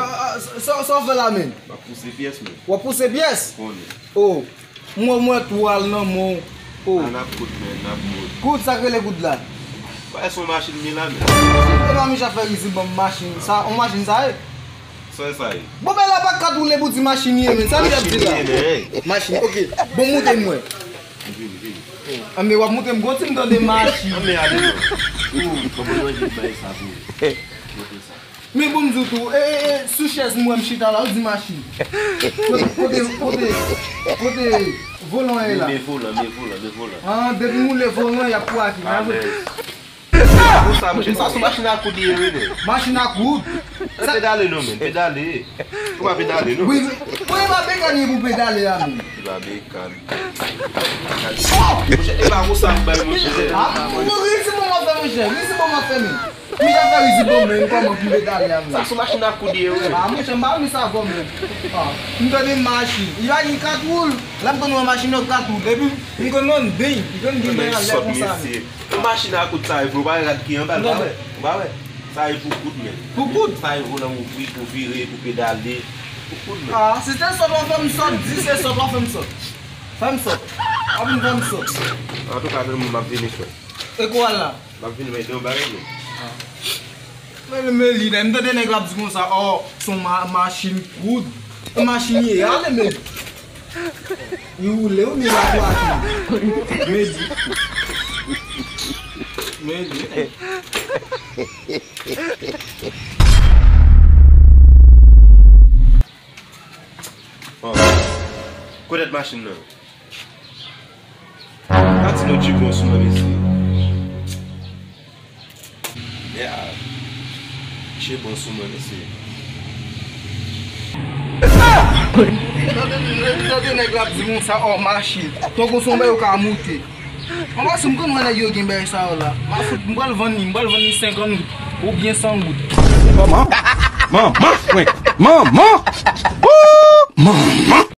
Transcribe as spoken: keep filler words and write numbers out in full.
Ah, ah, sa, sa w fè la, men? M ap pouse pyès, men. W ap pouse pyès? Konnen. Oh, m wè, m wè tou al nan men w. Oh. Ah, n ap kout, men, n ap kout. Kout, sa k rele kout la? Bagay se yon machin m ye la, men. E pa Micha fè rizib ban m machin. Sa, yon machin sa ye? Sa sa ye? Bon, men la pa kat woule pou di machin ye, men. Sa li ap di la? Machin ye, men. Machin, ok. Bon, moute m wè. Vini, vini. Anben, w ap moute m gon ti m tande machin. Anben, ale non. Ou, kòman manje bay sa pou ou? Montre sa. Men bon, m di w tou, e, e, e, sou chèz m wè m chita la, ou di machin. Kote, kote, kote, kote volan an ye la? Men volan, men volan, men volan. Ah, depi m woule volan, y ap kwake, pa vre? Alèz. Konsa, monchè, sa sou machin a koud li ye, wi, men. Machin a koud? Sa pedale non, men, pedale. Ou pa pedale non. Wi, wi, wi, pa bekàn ye pou pedale a, men. Ti pa bekàn. Monchè, e pa konsa m bay, monchè. Ah, wi, wi, se bon m ap fè, monchè. Wi, se bon m ap fè, men. Micha fè rizib ban m, men, kòman pou m pedale a, men. Sa sou machin a koud li ye, wi. Ah, monchè, m pa renmen sa avè w, men. Ah, m tande machin. Li pa gen kat woul. Lè m konn wè machin yo kat woul. Epi, m konn wè m beny. M konn gen beny avè konsa, men. Machin a koud sa e vre, ou pa wè rad ki anba l, ou pa wè? Ou pa wè? Sa e pou koud, men. Pou koud? Sa e volan ouvri, pou vire, pou pedale. Pou koud, men. Ah, si se sòt w ap fè m sòt, di se sòt w ap fè m sòt. Fè m sòt. W ap vin fè m sòt. Antouka, tande m ap vini, frè. E kou al la? M ap vini, men, gen yon bagay, men. Men, men li menm, m tande nèg la ap di konsa, oh, se yon ma-, machin koud. Yon machin ye, ale, men. Li woule, ou ni la kwake. Men di. Men di. Bon. Kote machin nan? Pati nou tchibon sou mwen, mesye. Ya. Tchibon sou mwen, mesye. Tande, tande nèg la ap di konsa, oh, machin. Tankou se yon bagay yo ka moute. Anba sou m konn wè nèg yo gen bagay sa yo la. M a fout, m pral vann li, m pral vann li senkant goud. Oubyen san goud. Manman! Manman! Manman! Ooh! Manman!